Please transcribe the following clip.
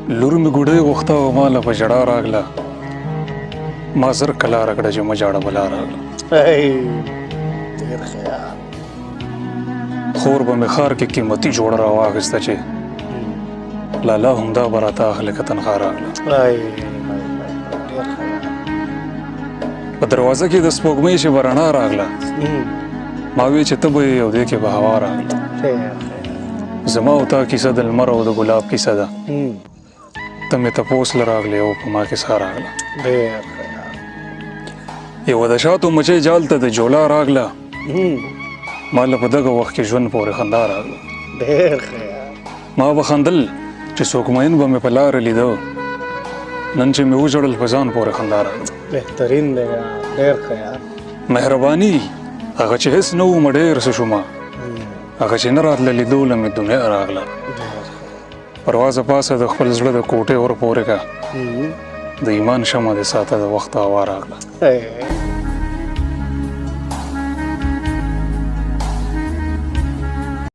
لور مې ګوډۍ غوښته او ما له په ژړا راغله، ما زر کلاره کړه چې مه ژاړه بلا راغله. ډېر ښه یار. خور به مې ښار کې قیمتي جوړه راواخیسته چې لالا همدا به راته اخلې که تنخوا راغله. ډېر ښه یار. په دروازه کې د سپوږمۍ چې به رڼا راغله، ما وی چې ته به یې او دې کې به هوا راغله. زما او تا کیسه د لمر او د ګلاب کیسه ده، ته مې تپوس له راغلې او په ما کې ساه راغله. ډېر ښه یار. یوه د شاتو مچۍ جال ته د جولا راغله، ما له په دغه وخت کې ژوند پورې خندا راغله. ډېر ښه یار. ما به خندل چې څوک مین به مې په لاره لیده، نن چې مې وژړل په ځان پورې خندا راغله. بهترین دی یار، ډېر ښه یار. مهرباني هغه چې هېڅ نه وم ډېر څه شومه، هغه چې نه راتله لیدو له مې دنیا راغله. پروازه پاسه د خپل زړه د کوټې ور پورې که، د ایمان شمع دې ساته د وخت هوا راغله.